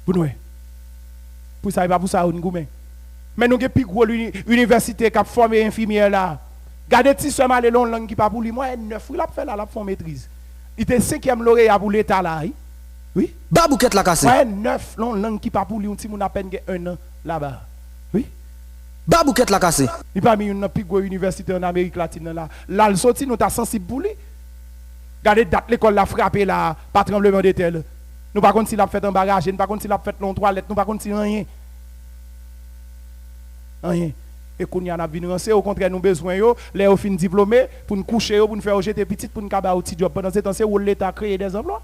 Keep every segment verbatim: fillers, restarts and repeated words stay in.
Pou nou wè. Pou sa, e pa pou sa yo n goumen. Men nou gen pi gwo lini-, inivèsite k ap fòme enfimyè la. Gade ti sè m ale lan yon lang ki pa pou li. Mwayèn nèf, wi, l ap fè la, l ap fè yon metriz. Li te senkyèm loreya pou leta la, wi. Wi. Ba boukèt la kase. Mwayèn nèf lan yon lang ki pa pou li, yon timoun apèn gen ennan laba. Wi. Ba boukèt la kase. Li pami youn nan pi gwo inivèsite ann Amerik Latin nan la. La l soti, nou ta sansib pou li. Gade dat lekòl la frape la, pa tranblemanntè la. Nou pa konn si l ap fèt anba raje, nou pa konn si l ap fèt lan yon twalèt, nou pa konn si anyen. Anyen. E kounye a n ap vin ranse, okontrè nou bezwen yo, lè yo fin diplome, pou n kouche yo, pou n fè yo jete pitit, pou n ka ba yo ti djòb. Pandansetan, se wòl leta kreye dèzanplwa.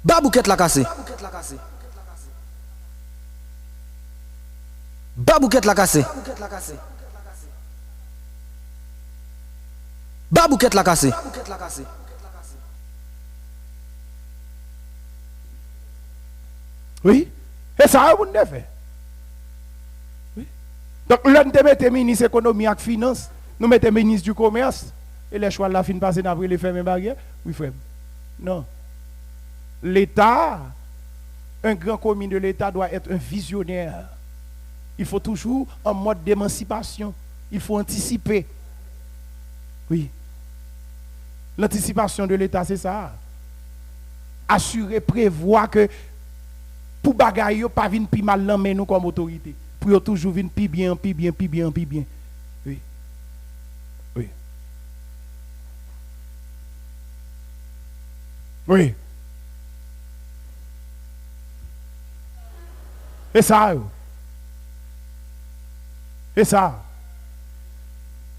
Ba boukèt la kase. Ba boukèt la kase. Ba boukèt la kase. Wi. E sa yo pou n te fè. Wi. Donk, lè n te mete minis ekonomi ak finans, nou mete minis di komès, e lè chwal la fin pase, n ap rele fèmen baryè. Wi, frè m. Non. Leta, un grand commis de l'État doit être un visionnaire. Il faut toujours un mode d'émancipation. Il faut anticiper. Wi. Lantisipasyon de Leta, se sa. Asire, prevwa ke pou bagay yo pa vin pi mal nan men nou kòm otorite. Pou yo toujou vin pi byen, pi byen, pi byen, pi byen. Wi. Wi. Wi. E sa yo. E sa.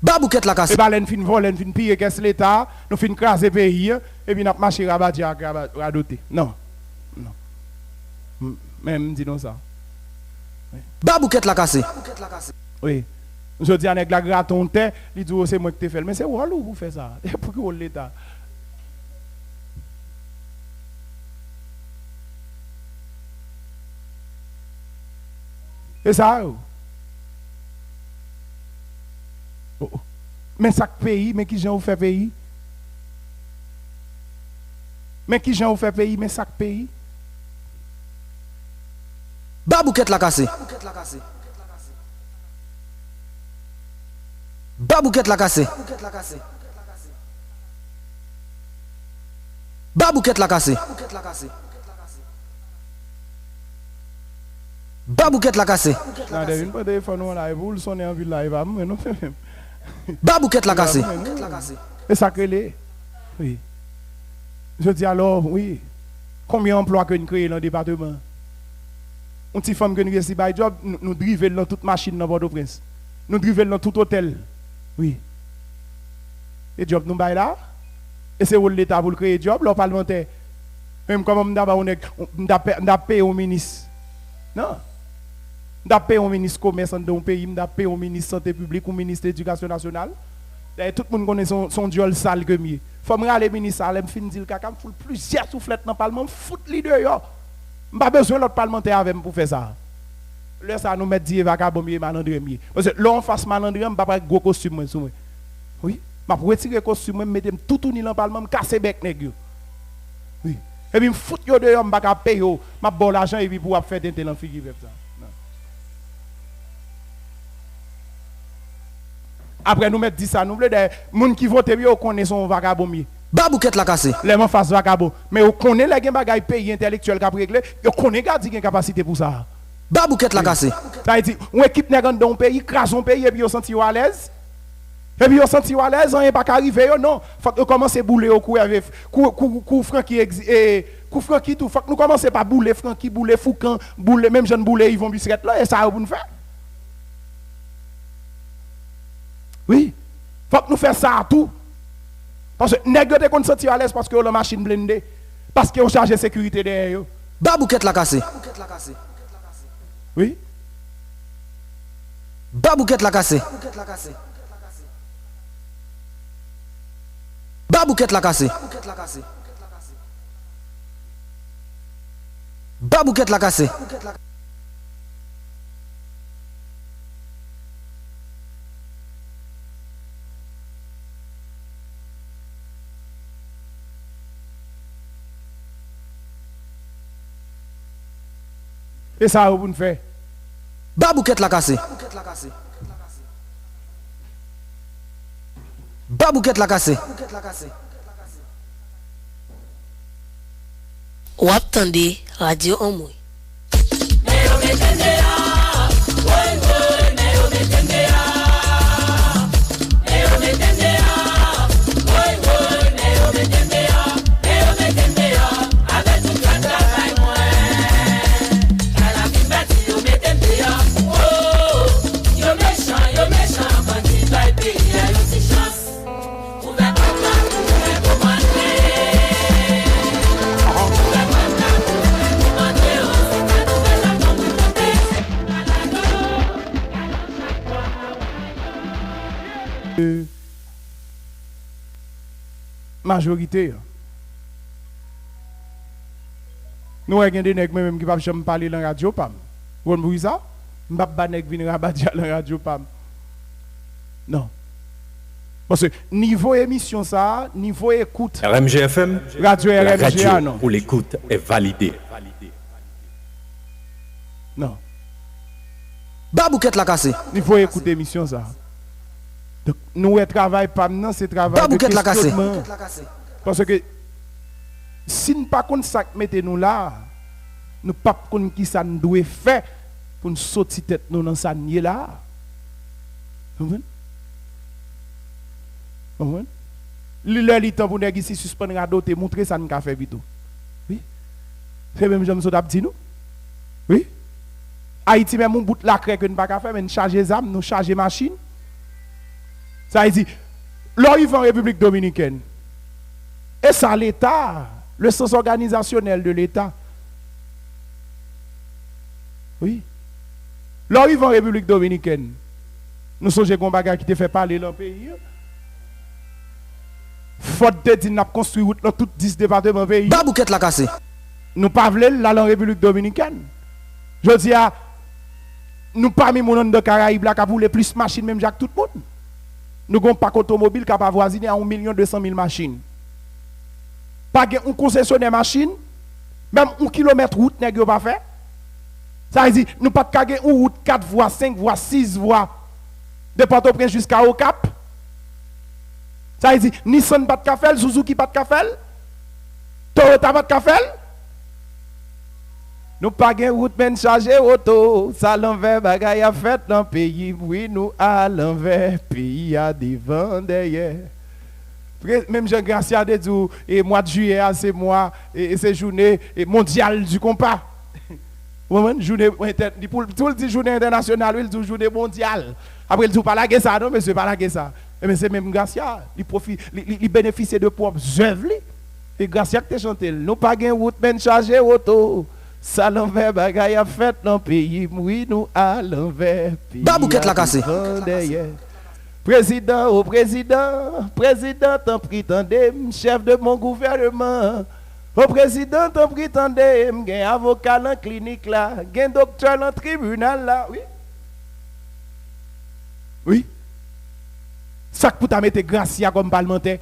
Ba boukèt la kase. E pa lè n fin vòlè, n fin piye kès Leta, nou fin kraze peyi a, epi n ap mache rabadya ak raba-, radote. Non. Non. M-, men m di nou sa. Ba boukèt la kase. Wi. Jodi a, nèg la grate yon tè, li di w se mwen ki te fè l. Men se wòl ou pou fè sa. E pou ki wòl Leta? E sa yo. Oh, oh. Men sa k peyi, men kijan ou fè peyi. Men kijan ou fè peyi, men sa k peyi. Ba boukèt la kase. Ba boukèt la kase. Ba boukèt la kase. Ba boukèt la kase. Nadè vin pran telefòn ou an la, epi w sonnen anpil la, e pa mwen non, frè m. Ba boukèt la kase. E sa k rele. Wi. Jodi a, lò, wi. Konbyen anplwa ke n kreye nan depatman? Yon ti fanm ke n resi bay djòb, nou, nou drive l nan tout machin nan Pòtoprens. Nou drive l nan tout otèl. Wi. E djòb nou bay la? E se wòl Leta pou l kreye djòb, lè w palmantè. Menm kòman m ta ba yon nèg, m ta pè-, m ta peye yon minis. Non. M ta peye yon minis komès anndan yon peyi, m ta peye yon minis sante piblik, yon minis ledikasyon nasyonal. Dayè, tout moun konnen se yon, se yon dyòl sal ke m ye. Fò m rale minis sa, lè m fin di l kaka, m fout l plizyè souflèt nan palman, m fout li deyò. M pa bezwen lòt palmantè avè m pou fè sa. Lè sa a, nou mèt di e vakabon m ye, malandren m ye. Paske lè w anfas malandren an, m p ap ak gwo kostim mwen sou mwen. Wi. M ap retire kostim mwen, m mete m toutouni lan palman, m kase bèk nèg yo. Wi. Epi m fout yo deyò, m pa ka peye w. M ap ba w lajan epi pou w ap fè tenten lan figi pèp sa. Non. Apre nou mèt di sa nou vle, dayè, moun ki vote m yo, yo konnen se yon vakabon m ye. Ba boukèt la kase. Lè m anfas vakabon. Men yo konnen lè gen bagay peyi entèlektyèl k ap regle, yo konnen Gady gen kapasite pou sa. Ba boukèt la kase. Sa vle di, yon ekip nèg anndan yon peyi, kraze yon peyi, epi yo santi yo alèz. Epi yo santi yo alèz, anyen pa ka rive yo, non. Fòk yo kòmanse boule yo kou Ève, kou, kou, kou Francky egzi-, e, kou Francky tou. Fòk nou kòmanse pa boule Francky, boule Foukan, boule, menm jan n boule Yvon Bisrèt la, e sa yo pou n fè. Wi. Fòk nou fè sa a tou. Paske nèg yo te konn santi yo alèz paske yo lan machin blende. Paske yo chaje sekirite dèyè yo. Ba boukèt la kase. Wi. Ba boukèt la kase. Ba boukèt la kase. Ba boukèt la kase. E sa yo pou n fè. Ba boukèt la kase. Ba boukèt la kase. W ap tande Radyo Anmwe. Majorite an. Nou wè gen de nèg mwen menm ki p ap janm pale lan radyo pa m. Ou konn poukisa? M p ap ba nèg vin rabadya lan radyo pa m. Non. Paske nivo emisyon sa a, nivo ekout. R M G F M, radyo la R M G radio a, non. Où l'écoute est validée. Non. Ba boukèt la kase. Nivo ekout emisyon sa a. Donk, nou wè travay pa m nan, se travay de kesyonman. Paske si n pa konn sa k mete nou la a, nou p ap konn kisa n dwe fè pou n soti tèt nou nan sa n ye la a. Konprann? Konprann? Li lè li tan pou nèg isi sispann radote, montre sa n ka fè pito. Wi. Se menm jan m sot ap di nou. Wi. Ayiti menm yon bout lakrè ke n pa ka fè, men n chaje zam, nou chaje machin. Sa vle di, lè w rive an Repiblik Dominikèn, e sa Leta, le sens organisasyonèl de Leta. Wi. Lè w rive an Repiblik Dominikèn, nou sonje gen yon bagay ki te fè pale lan peyi an. Ford te di n ap konstwi wout lan tout dis depatman peyi an. Ba boukèt la kase. Nou pa vle l la lan Repiblik Dominikèn. Jodi a, nou pami moun anndan Karayib la k ap woule plis machin menm jan ak tout moun. Nou gen yon pak otomobil k ap avwazine a yon milyon de san mil machin. Pa gen yon konsesyonè machin, menm yon kilomèt wout nèg yo pa fè. Sa vle di, nou pa t ka gen yon wout kat vwa, senk vwa, sis vwa, de Pòtoprens jiska Okap. Sa vle di, Nissan pa t ka fè l, Suzuki pa t ka fè l, Toyota pa t ka fè l. Nou pa gen wout, men n chaje woto. Sa lanvè bagay ap fèt nan peyi m, wi, nou alanvè. Peyi a devan, dèyè. Pre-, menm jan Gracia te di w, e mwa de jiyè a, se mwa, e, e se jounen, e, mondyal di konpa. Ou konprann? Jounen entè-, li pou, pou l di jounen entènasyonal, wi, l di w jounen mondyal. Apre l di w pa lage sa, non, mesye, pa lage sa. Ebyen, se menm Gracia, li pwofi-, li, li, li benefisye de pwòp zèv li. E Gracia k te chante l. Nou pa gen wout, men n chaje woto. Sa lanvè bagay ap fèt nan peyi m, wi, nou alanvè. Ba boukèt la kase. Peyi a devan, dèyè. Prezidan, o prezidan, prezidan, tanpri tande m, chèf de mon gouvènman. O prezidan, tanpri tande m, gen avoka nan klinik la, gen doktè nan tribinal la, wi. Wi. Sa k pou ta mete Gracia kòm palmantè?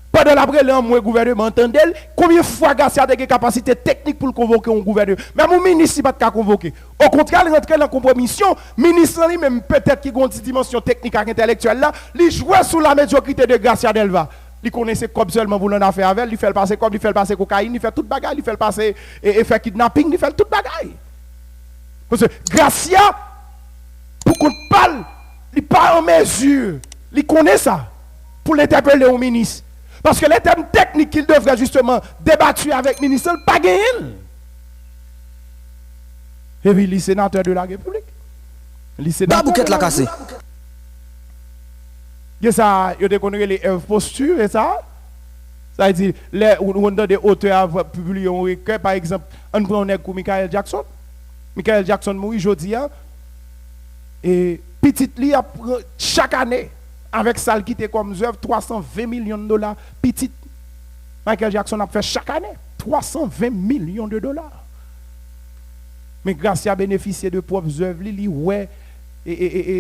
Pandan l ap rele anmwe gouvènman an tande l, konbyen fwa Gracia te gen kapasite teknik pou l konvoke yon gouvènman? Menm yon minis li pa t ka konvoke. Okontrè, l rantre nan konpwomisyon. Minis lan li menm, petèt ki gen yon ti dimansyon teknik ak entèlektyèl la, li jwe sou la medyokrite de Gracia Delva. Li konnen se kòb sèlman pou l annafè avè l, li fè l pase kòb, li fè l pase kokayin, li fè tout bagay, li fè l pase, e, e fè kidnaping, li fè l tout bagay. Paske Gracia, pou kont pa l, li pa an mezi, li konnen sa, pou l entèpele yon minis. Paske les termes techniques qu'il devrait justement débattre avec minis lan, li pa genyen l. Epi li senatè de la Repiblik. Li senatè de la Repiblik. Gen sa yo te konn rele Herve Posture, e sa? Sa vle di, lè ou, ou tande otè a va pibliye yon rekè, pa egzanp, ann pran yon nèg kou Michael Jackson. Michael Jackson mouri jodi a, e pitit li ap pran chak ane, avèk sa l kite kòm zèv, twa san ven milyon dola. Pitit Michael Jackson ap fè chak ane, twa san ven milyon de dola. Men Gracia benefisye de pwòp zèv li, li wè, e, e, e, e,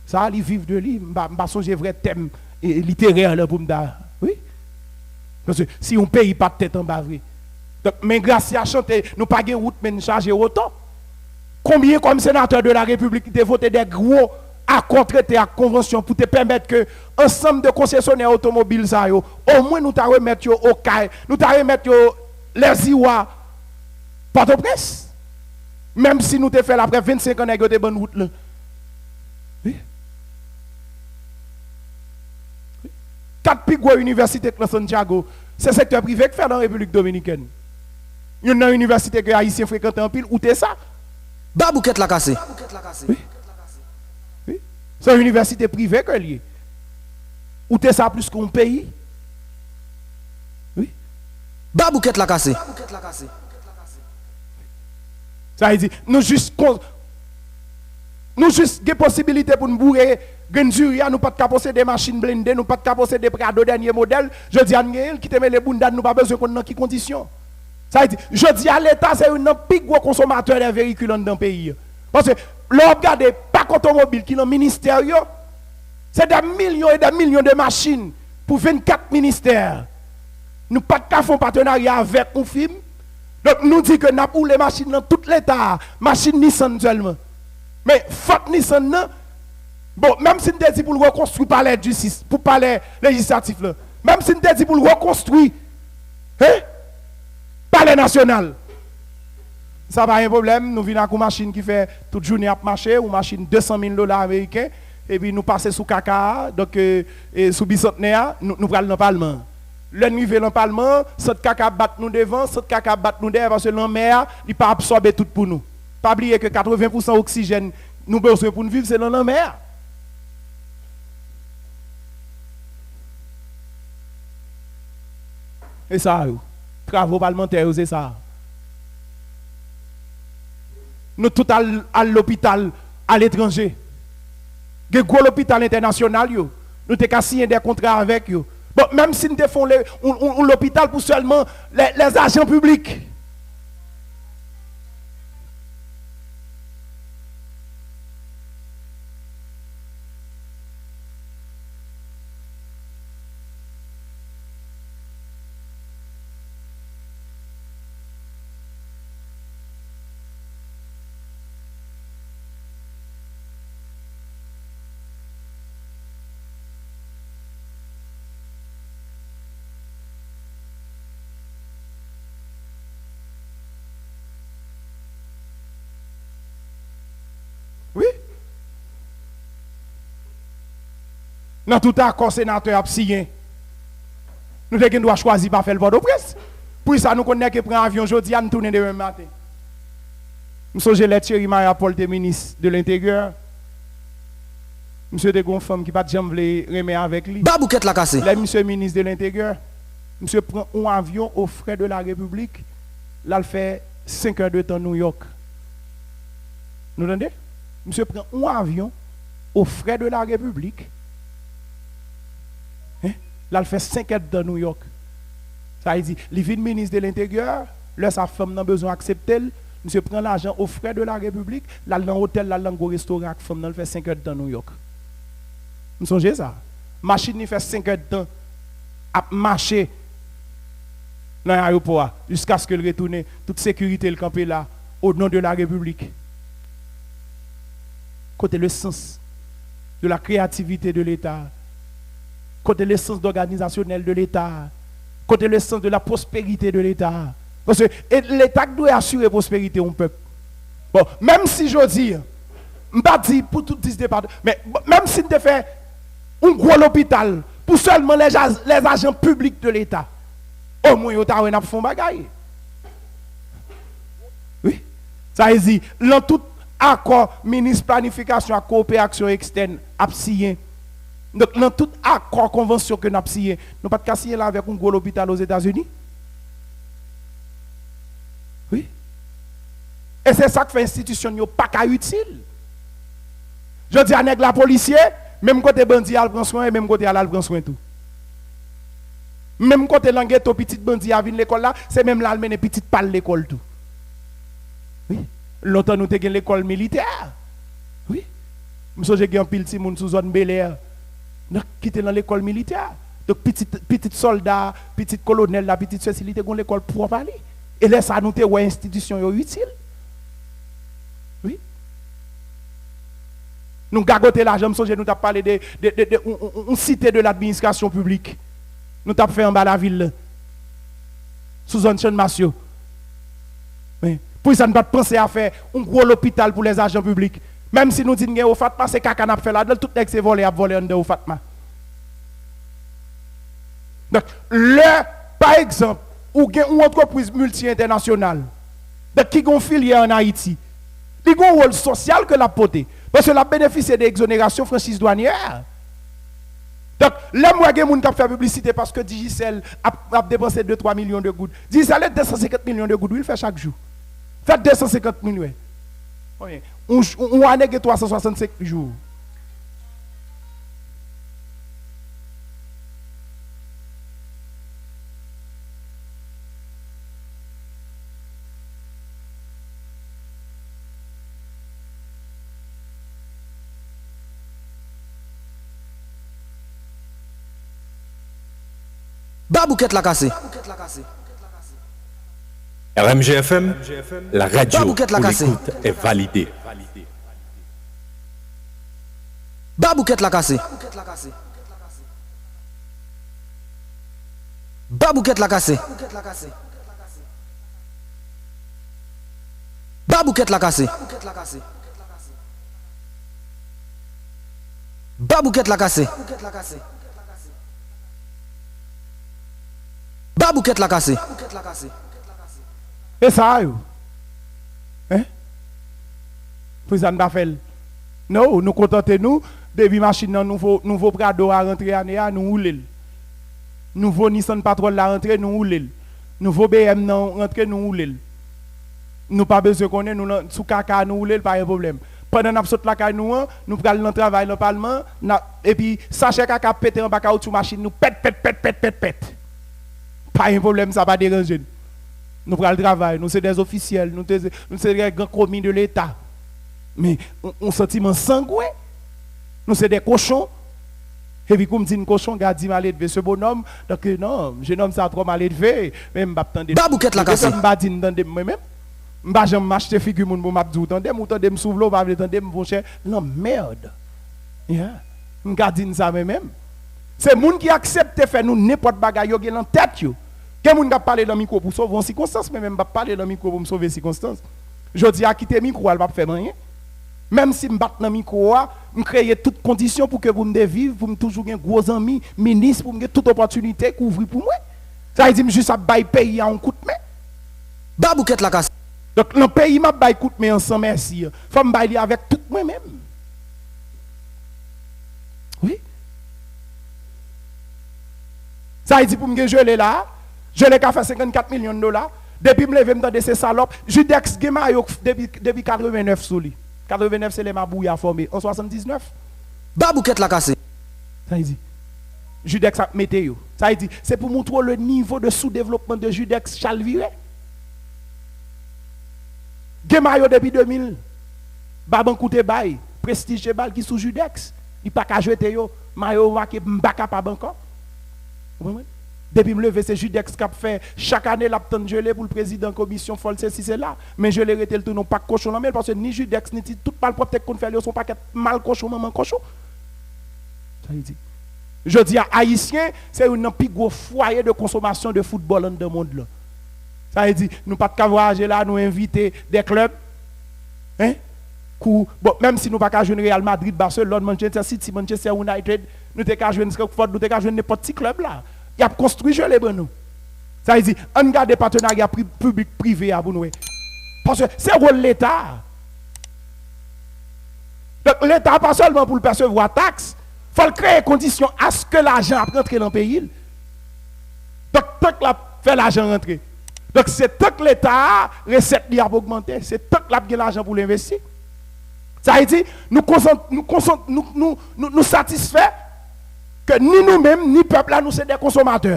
sa, li viv de li. M pa, m pa sonje vrè tèm, e, literè lan pou m ta, wi. Paske si yon peyi pa t tèt anba vre. Donk, men Gracia chante, nou pa gen wout, men n chaje woto. Konbyen kòm senatè de la repiblik ki te vote de gwo akò, trete ak konvansyon pou te pèmèt ke ansanm de konsesyonè otomobil sa yo, omwen nou ta remèt yo Okay, nou ta remèt yo Lèziwa, Pòtoprens? Menm si nou te fè l apre vennsenk an nèg yo te ban n wout lan. Wi. Kat pi gwo inivèsite k nan Santiago, se sektè prive k fè nan Repiblik Dominikèn. Youn nan inivèsite ke Ayisyen frekante anpil, UTESA. Ba boukèt la kase. Wi. Wi. Se yon inivèsite prive ke l ye. UTESA plis ke yon peyi. Wi. Ba boukèt la kase. Sa vle di, nou jis kon, nou jis gen posibilite pou n boure grenn diri a, nou pa t ka posede machin blende, nou pa t ka posede Prado dènye modèl. Jodi a n genyen l, kite mele bounda n, nou pa bezwen konn nan ki kondisyon. Sa vle di, jodi a Leta se youn nan pi gwo konsomatè de veyikil anndan peyi a. Paske lè w ap gade pak otomobil ki nan ministè yo, se de milyon e de milyon de machin pou vennkat ministè. Nou pa t ka fè yon patenarya avèk yon fim. Donk, nou di ke n ap woule machin nan tout Leta a, machin Nissan sèlman. Men, fòt Nissan nan, bon, menm si n te di pou l rekonstwi palè jistis, pou palè lejislatif la, menm si n te di pou l rekonstwi, hein, palè nasyonal, sa pa gen pwoblèm, nou vin ak yon machin ki fè tout jounen ap mache, yon machin de san mil dola ameriken, epi nou pase sou kaka a, donk, e, e, sou Bisantnè a, nou, nou pral nan palman an. Lè n rive nan palman an, sant kaka ap bat nou devan, sant kaka ap bat nou dèyè, paske lanmè a, li pa absòbe tout pou nou. Pa bliye ke katreven pousan oksijèn nou bezwen pou n viv, se nan lanmè a. E sa yo, travo palmantè yo, se sa. Nou tout al, al lopital aletranje. Gen gwo lopital entènasyonal yo. Nou te ka siyen de kontra avèk yo. Bon, menm si n te fè yon le-, yon, yon, yon lopital pou sèlman lè, lèzajan piblik. Wi. Nan tout akò senatè ap siyen, nou te gen dwa chwazi pa fè l Pòtoprens. Poukisa nou konn nèg pran avyon jodi a, n tounen demen maten? M sonje lè Thierry Maria Paul te minis de lenteryè. Misye te gen yon fanm ki pa t janm vle renmen avèk li. Ba boukèt la kase. Lè misye minis de lenteryè, misye pran yon avyon aux frais de la République, l al fè senk è de tan Nouyòk. Nou tande? Misye pran yon avyon aux frais de la République. Hein? L al fè senk è de tan Nouyòk. Sa vle di, li vin minis de lenteryè, lè sa fanm nan bezwen aksepte l, misye pran lajan aux frais de la République, l al nan otèl, l al nan gwo restoran ak fanm nan, l fè senk è de tan Nouyòk. M sonje sa. Machin li fè senk è de tan ap mache nan ayewopò a, jiskaske l retounen, tout sekirite l kanpe la, au nom de la République. Kote le sens de la créativité de l'État? Kote le sens organizasyonèl de l'État? Kote le sens de la prospérité de l'État? Paske e Leta k dwe asire pwosperite yon pèp. Bon, menm si jodi a, m pa di pou tout dis depatman, men bon, menm si n te fè yon gwo lopital pou sèlman lèzajan piblik de Leta, omwen yo ta wè n ap fè yon bagay. Wi. Sa vle di, lan tout akò minis planifikasyon ak kowoperasyon ekstèn ap siyen, donk, lan tout akò konvansyon ke n ap siyen, nou pa t ka siyen l avèk yon gwo lopital Ozetazini? Wi. E se sa k fè enstitisyon n yo pa ka itil. Jodi a, nèg la polisye, menm kote bandi al pran swen, e menm kote a l al pran swen tou. Menm kote lan geto pitit bandi a vin lekòl la, se menm la al mennen pitit pa l lekòl tou. Wi. Lontan nou te gen lekòl militè. Wi. M sonje gen anpil timoun sou zòn Belè nan, ki te lan lekòl militè. Donk, pitit, pitit sòlda, pitit kolonèl la, pitit sesi, li te gon lekòl pwòp a li. E lè sa, nou te wè enstitisyon yo itil. Wi. Nou gagote lajan, m sonje nou t ap pale de, de, de, de yon, yon, yon site de ladministrasyon piblik. Nou t ap fè anba lavil la. Sou zòn Channmas yo. Men, poukisa n pa t panse a fè yon gwo lopital pou lèzajan piblik? Menm si nou di n gen Ofatma, se kaka n ap fè ladan l, tout nèg se vòlè y ap vòlè anndan Ofatma. Donk, lè, pa egzanp, ou gen yon antrepriz milti entènasyonal, donk, ki gen yon filyè ann Ayiti, li gen yon wòl sosyal ke l ap pote. Paske l ap benefisye de egzonerasyon franchiz dwanyè. Donk, lè m wè gen moun k ap fè piblisite paske Digicel ap, ap depanse de twa milyon de goud. Digicel e de san senkant milyon de goud, wi, l fè chak jou. Fè de san senkant milyon. Konbyen? Yon, yon ane gen twa san swasannsenk jou. Ba boukèt la kase. R M G F M, la radio où l'écoute est validée. Ba boukèt la kase. Ba boukèt la kase. Ba boukèt la kase. Ba boukèt la kase. Ba boukèt la kase. E sa a yo? Hein? Poukisa n pa fè l? Non, nou kontante nou, depi machin nan nouvo, nouvo Prado a rantre ane a, nou woule l. Nouvo Nissan Patrol la rantre, nou woule l. Nouvo B M nan rantre, nou woule l. Nou pa bezwen konnen, nou nan, sou kaka a, nou woule l, pa gen pwoblèm. Pandan n ap sot lakay nou an, nou pral nan travay nan palman, n ap, epi sachè kaka ap pete anba kawotchou machin nou, pèt, pèt, pèt, pèt, pèt, pèt. Pa gen pwoblèm, sa pa deranje n. Nou pral travay, nou se dè ofisyèl, nou te, nou se dè gran komi de leta. Men, yon, yon santiman sangwen, nou se dè kochon. Epi kou m di n kochon, gad di maledve, ce bonhomme, donk, non, jenòm sa twò maledve, men m p ap tande l. Ba boukèt la kase. Depi m pa di n tande m mwen menm. M pa janm achte figi moun pou m ap di w tande m, ou tande m si w vle, ou pa vle tande m, monchè, lanmèd. Yeah. M ka di n sa mwen menm. Se moun ki aksepte fè nou nenpòt bagay yo gen nan tèt yo. Gen moun k ap pale nan mikwo pou sove yon sikonstans, mwen menm m p ap pale nan mikwo pou m sove sikonstans. Jodi a, kite mikwo a, l p ap fè m anyen. Menm si m pa t nan mikwo a, m kreye tout kondisyon pou ke pou m te viv, pou m toujou gen gwo zanmi, minis, pou m gen tout opòtinite k ouvri pou mwen. Sa vle di m jis ap bay peyi a yon kout men. Ba boukèt la kase. Donk, nan peyi m ap bay kout men an san mèsi an, fò m bay li avèk tout mwen menm. Wi. Sa vle di pou m gen jele la, jele ka fè senkannkat milyon dola, depi m leve m tande se salòp, Jidex gen mayo depi, depi katrevenèf sou li. Katrevenèf se lè Mabouya fòme, an swasanndiznèf. Ba boukèt la kase. Sa vle di, Jidex ap mete yo. Sa vle di, se pou montre w le nivo de soudevlopman de Jidex chalvire. Gen mayo depi de mil, Babankou te bay, Prestige te ba l ki sou Jidex. Li pa ka jete yo. Mayo yo make m pa kapab ankò. Ou konprann? Depi m leve, se Jidex k ap fè. Chak ane, l ap tann jele pou l prezidan komisyon, fò l sesi sela. Men jele rete l tounen yon pak kochon nan men l, paske ni Jidex, ni ti, tout malpwòpte k konn fè l yo, se yon pakèt mal kochon, manman kochon. Sa vle di, jodi a, Ayisyen, se youn nan pi gwo fwaye de konsomasyon de foutbòl anndan mond lan. Sa vle di, nou pa t ka vwayaje la, nou envite de klèb. Hein? Kou, bon, menm si nou pa ka jwenn Real Madrid, Barcelone, Manchester City, Manchester United, nou te ka jwenn Frankford, nou te ka jwenn nenpòt ti klèb la. Y ap konstwi jele ban nou. Sa vle di, ann gade patenarya pri-, piblik prive a pou n wè. Paske se wòl Leta a. Donk, Leta pa sèlman pou l pèsevwa taks, fò l kreye kondisyon aske lajan ap rantre nan peyi l. Donk, tank l ap fè lajan rantre. Donk, se tank Leta a, resèt li ap ogmante, se tank l ap gen lajan pou l envesti. Sa vle di, nou konsant-, nou konsant-, nou, nou, nou, nou satisfè ke ni nou menm, ni pèp la, nou se de konsomatè.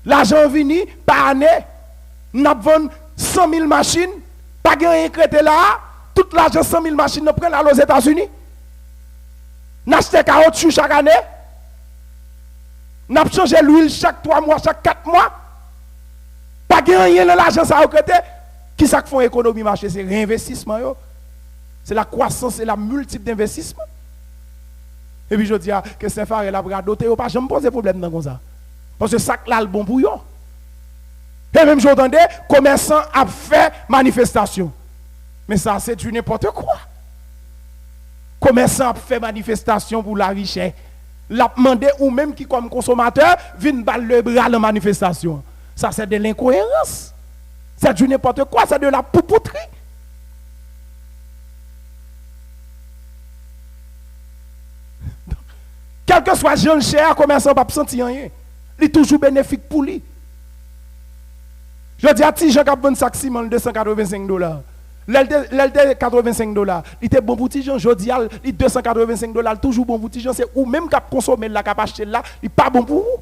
Lajan an vini, pa ane, n ap vann san mil machin, pa gen anyen k rete la a, tout lajan san mil machin nan pran l al Ozetazini. N achte kawotchou chak ane, n ap chanje lwil chak twa mwa, chak kat mwa. Pa gen anyen nan lajan sa yo k rete. Kisa k fè yon ekonomi mache? Se reenvestisman yo. Se la kwasans e la miltip denvestisman. Epi jodi a, Keslè Farel ap radote, yo pa janm poze pwoblèm nan konsa. Paske sa k la l bon pou yo. E menm jan w tande, komèsan ap fè manifestasyon. Men sa, c'est du n'importe quoi. Komèsan ap fè manifestasyon pou lavi chè. L ap mande ou menm ki kòm konsomatè, vin ba l lebra nan manifestasyon. Sa, c'est de l'incohérence. C'est du n'importe quoi, c'est de la poupouterie. Kèlkeswa jan l chè a, komèsan p ap santi anyen. Li toujou benefik pou li. Jodi a, ti Jan k ap vann sak siman l de san katrevensenk dola. Lè l te, lè l te katrevensenk dola, li te bon pou ti Jan. Jodi a, li de san katrevensenk dola, li toujou bon pou ti Jan. Se ou menm k ap konsome l la, k ap achte l la, li pa bon pou ou.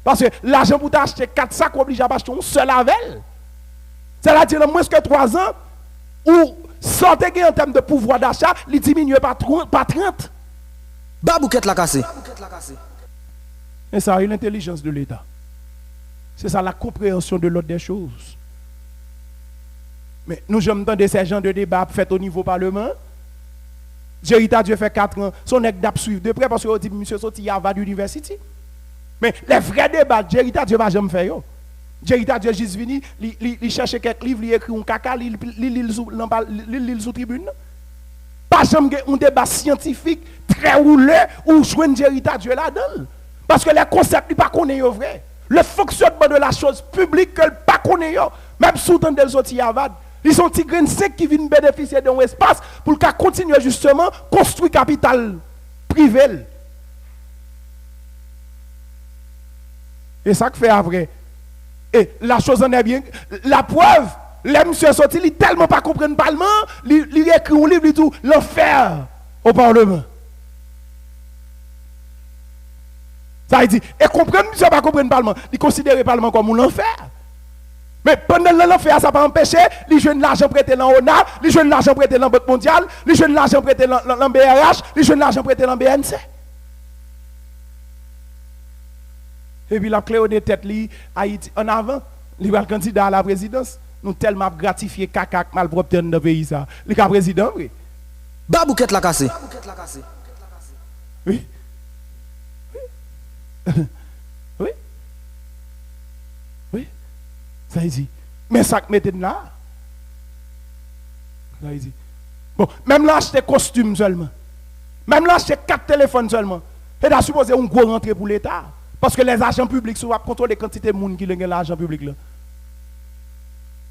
Paske lajan pou ta achte kat sak, ou oblije ap achte yon sèl avè l. Sètadi, nan mwens ke twa zan, ou, sa w te gen an tèm de pouvwa dacha, li diminye pa twa, pa trant. Ba boukèt la kase. E sa, e lentelijans de Leta. Se sa, la konpreyansyon de lòd dè choz. Men, nou janm tande se jan de deba ap fèt o nivo Paleman? Jerry Tardieu fè kat an, se yon nèg n ap swiv de prè, paske yo di misye soti Harvard University. Men, lè vrè deba, Jerry Tardieu pa janm fè yo. Jerry Tardieu jis vini, li, li, li chèche kèk liv, li ekri yon kaka, li, li, li li l sou, nan pa, li, li li l sou tribin nan. Pa janm gen yon deba syantifik, trè woule, ou jwenn Jerry Tardieu ladan l. Paske lè konsèp li pa konnen yo vre. Le fonctionnement de la chose publique ke l pa konnen yo. Menm si w tande l soti Harvard, li se yon ti grenn senk ki vin benefisye de yon espas pou l ka kontinye jisteman konstwi kapital prive l. E sa k fè apre. E la chose en est bien, laprèv, lè misye soti, li tèlman pa konprann Palman an, li, li ekri yon liv, li di w, L'enfer au Parlement. Sa vle di, e konprann misye pa konprann Palman, li konsidere Palman kòm yon lanfè. Men pandan l nan lanfè a, sa pa anpeche li jwenn lajan prete nan ona, li jwenn lajan prete nan Bank Mondyal, li jwenn lajan prete nan, nan, nan B R H, li jwenn lajan prete nan B N C. Epi l ap klewonnen tèt li, Ayiti ann avan, li pral kandida a la prezidans. Nou tèlman ap gratifye kaka ak malpwòpte anndan peyi sa. Li ka prezidan vre. Ba boukèt la kase. Wi. Wi. Wi. Wi. Sa vle di, men sa k mete n la. Sa vle di, bon, menm lè w achte kostim sèlman, menm lè w achte kat telefòn sèlman, se ta sipoze yon gwo rantre pou Leta. Paske lèzajan piblik, si w ap kontwole kantite moun ki gen lajan piblik la,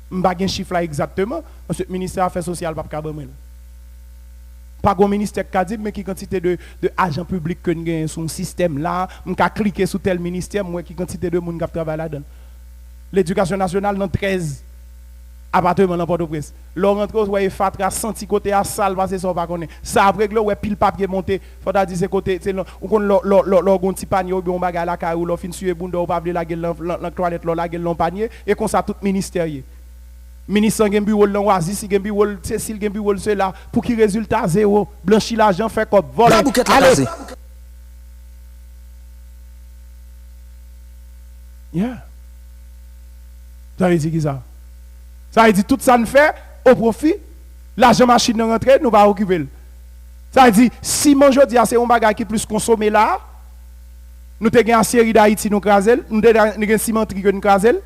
m pa gen chif la egzakteman, paske ministè afè sosyal p ap ka ban mwen l. Pa gon ministè k ka di m, men ki kantite de, de ajan piblik ke n genyen sou yon sistèm la, m ka klike sou tèl ministè, m wè ki kantite de moun k ap travay ladan l. Ledikasyon nasyonal nan trèz apatman nan Pòtoprens. Lè w rantre, w wè e fatra, santi kote a sal pase sa w pa konnen. Sa ap regle, w wè pil papye monte. Fò ta di se kote, se nan, ou konn lè, lè, lè, lè w gen yon ti panye oubyen yon bagay lakay ou, lè w fin siye bounda w, ou pa vle lage l nan, nan, nan twalèt la, w lage l nan yon panye, e konsa tout ministè ye. Minis lan gen biwo l nan Oasis, li gen biwo l sesi, l gen biwo l sela. Pou ki rezilta? Zewo. Blanchi lajan, fè kòb, vòlè. Ba boukèt la kase. Yeah. Sa vle di ki sa? Sa vle di tout sa n fè o pwofi, lajan machin nan rantre, nou pa okipe l. Sa vle di, siman jodi a se yon bagay ki plis konsome la. Nou te gen asyeri Dayiti, nou kraze l. Nou te, nou gen simantri ke nou kraze l.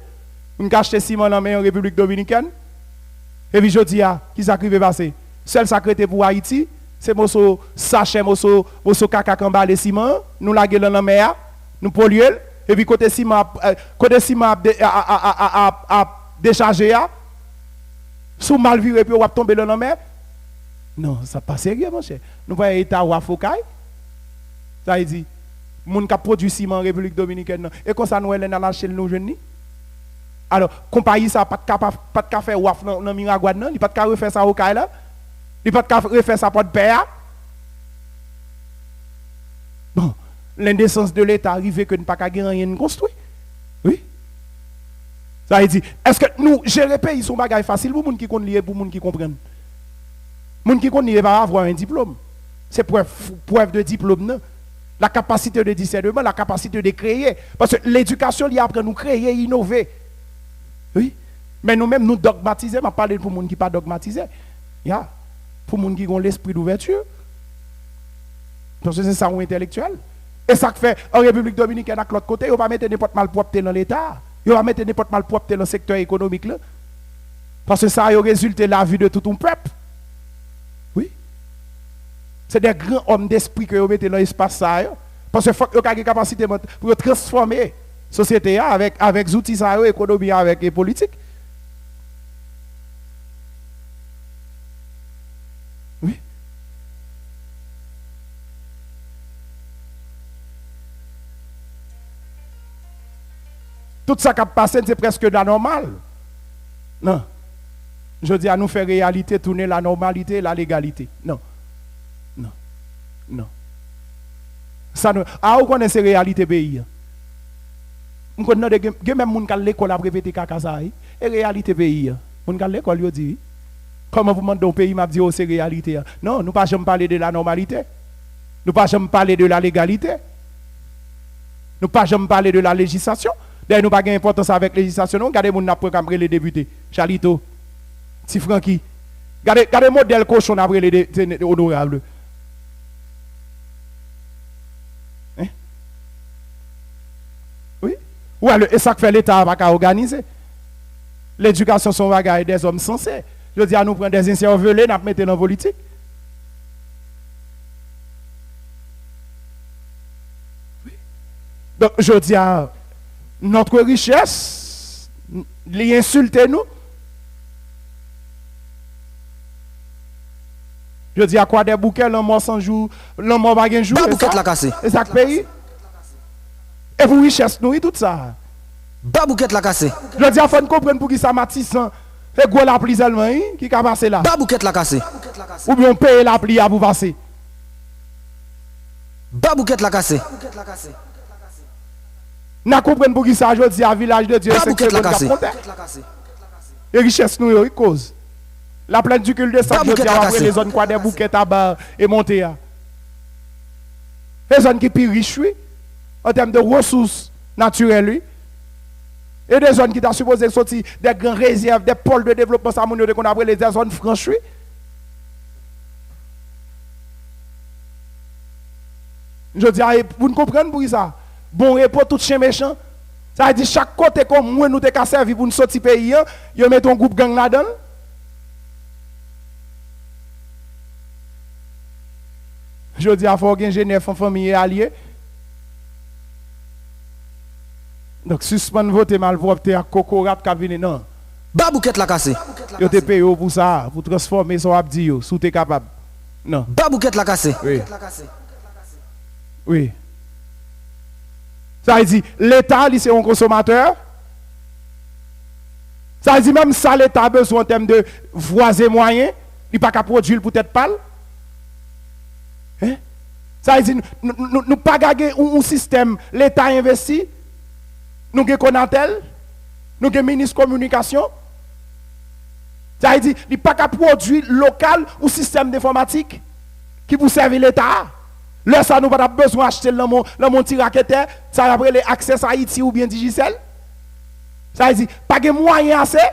Moun ka achte siman nan men Repiblik Dominikèn. Epi jodi a, ki sa k rive pase? Sèl sa k rete pou Ayiti, se moso sachè, moso, moso kaka k anbale siman an, nou lage l nan lanmè a, nou polye l, epi kote siman ap, eh, kote siman ap de-, a, a, ap, ap dechaje a, si w mal vire pye w, w ap tonbe nan lanmè. Non, sa pa serye, monchè. Nou pa eta waf Okay. Sa vle di, moun k ap pwodui siman an Repiblik Dominikèn nan, e konsa nou wè lè n al achte l, nou jwenn li. Alò, konpayi sa a pa t ka pa, pa t ka fè waf nan, nan Miragwàn nan, li pa t ka refè sa Okay la, li pa t ka refè sa Pòdpè a. Bon, lendesans de Leta rive ke n pa ka gen anyen n konstwi. Wi. Sa vle di, èske nou jere peyi se yon bagay fasil pou moun ki konn li e pou moun ki konprann? Moun ki konn li e pa avoir un diplôme. Se prèv, prèv de diplôme nan. La capacité de discernement, la capacité de créer. Paske ledikasyon li aprann ou kreye, inove. Wi. Men nou menm, nou dogmatize, m ap pale pou moun ki pa dogmatize. Ya. Pou moun ki gen lespri douvèti. Paske se sa yon entèlektyèl. E sa k fè, an Repiblik Dominikèn ak lòt kote, yo pa mete nenpòt malpwòpte nan Leta. Yo pa mete nenpòt malpwòpte nan sektè ekonomik la. Paske sa yo rezilte lavi de tout yon pèp. Wi. Se de gran òm despri ke yo mete nan espas sa yo. Paske fòk yo ka gen kapasite mant-, pou yo transfòme sosyete a avèk, avèk zouti sa yo, ekonomi avèk, e, politik. Wi. Tout sa k ap pase n, se prèske lanòmal. Non. Jodi a, nou fè reyalite tounen lanòmalite, lalegalite. Non. Non. Non. Sa nou, a, ou konnen se reyalite peyi a. M konn tande gen, gen menm moun k al lekòl ap repete kaka sa a, wi. E reyalite peyi a. Moun k al lekòl, yo di, wi. Kòman pou mande yon peyi, m ap di, "Oh, se reyalite a." Non, nou pa janm pale de lanòmalite. Nou pa janm pale de lalegalite. Nou pa janm pale de lalejislasyon. Dayè, nou pa gen enpòtans avèk lejislasyon, non. Gade moun n ap pran k ap rele depite. Chalito, Ti Francky. Gade, gade modèl kochon n ap rele de, de, de onorab. Hein? Wi. Ou wè, e sa k fè Leta a pa ka òganize. Ledikasyon se yon bagay dèzòm sanse. Jodi a, nou pran dèzensèvele, n ap mete nan politik. Wi. Donk, jodi a, notre richesse, li ensilte nou. Jodi a, Kwadèboukè, lanmò san jou, lanmò pa gen jou, e sa k peyi. E pou richès nou, wi, tout sa. Ba boukèt la kase. Jodi a, fò n konprann poukisa Matisan, se gwo lapli sèlman, wi, ki ka pase la. Ba boukèt la kase. Oubyen w peye lapli a pou pase. Ba boukèt la kase. N a konprann poukisa jodi a Vilaj de Dye e Senk Segonn k ap monte. E richès nou yo, wi, k koz. Laplèn di Kil de Sab, jodi a, w ap rele zòn Kwadèboukè, Taba e monte a. Se zòn ki pi rich, wi, an tèm de resous natirèl, wi. E de zòn ki ta sipoze soti de gran rezèv, de pòl de devlopman, sa moun yo te konn ap rele de zòn franch, wi. Jodi a, e pou n konprann poukisa. Bon Repo, tout chen mechan. Sa vle di, chak kote ke omwen nou te ka sèvi pou n soti peyi a, yo mete yon gwoup gang ladan l. Jodi a, fò w gen Jenèf an fanmi e alye. Donk, sispann vote malpwòpte ak kokorat k ap vini, non. Ba boukèt la kase. Yo te peye w pou sa, pou transfòme sa w ap di yo, si w te kapab. Non. Ba boukèt la kase. Wi. Wi. Sa vle di, Leta, li se yon konsomatè. Sa vle di, menm sa Leta bezwen an tèm de vwa e mwayen, li pa ka pwodui l pou tèt pa l. Hein? Sa vle di, nou, nou, nou, nou pa ka gen yon, yon sistèm Leta envesti, nou gen Konatel, nou gen minis kominikasyon. Sa vle di, li pa ka pwodui lokal ou sistèm de enfòmatik ki pou sèvi Leta a. Lè sa, nou pa t ap bezwen achte l nan men, nan men ti raketè, sa y ap rele Access Haïti oubyen Digicel. Sa vle di, pa gen mwayen ase.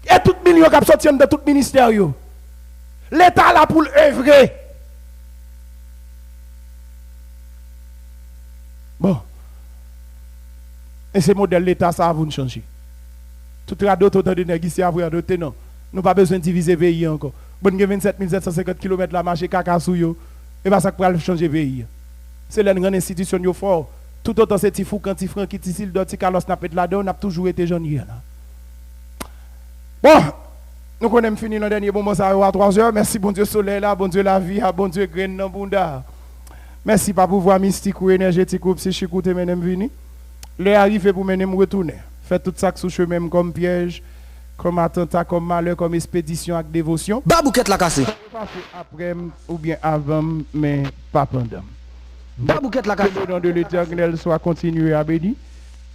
E tout milyon k ap soti anndan tout ministè yo. Leta la pou l evre. Bon. E se modèl Leta sa a pou n chanje. Tout radote w tande nèg isi ap radote, non. Nou pa bezwen divize peyi a ankò. Bon, gen vennsèt mil sèt san senkant kilomèt la mache kaka sou yo. E pa sa k pral chanje peyi a. Se lè n rann enstitisyon n yo fò. Toutotan se ti Foukan, ti Franki, ti Sildò, ti Kalòs n ap met ladan yo, n ap toujou rete jan n ye a la. Bon, nou konnen m fini nan dènye moman sa yo a twa zè. Mèsi Bondye solèy la, Bondye lavi a, Bondye grenn nan bounda a. Mèsi pa pouvwa mistik ou, enèjetik ou, psichik ou te mennen m vini. Lè a rive pou mennen m retounen. Fè tout sa k sou chemen m kòm pyèj, kòm atanta, kòm malè, kòm espedisyon ak devosyon. Ba boukèt la kase. Sa yo pase apre m oubyen avan m, men pa pandan m. Ba boukèt la kase. Que le nom de l'Éternel soit continué à béni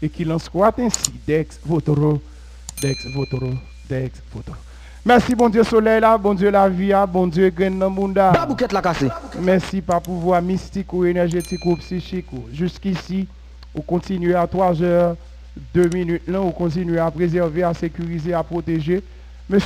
et qu'il en soit ainsi. Dex votro, Dex votro, Dex votro. Mèsi Bondye solèy la, Bondye lavi a, Bondye grenn nan bounda. Ba boukèt la kase. Mèsi pa pouvwa mistik ou, enèjetik ou, psichik ou. Jiskisi, ou kontinye a twa zè, de minit lan, ou kontinye a prezève, a sekirize, a pwoteje. Mesye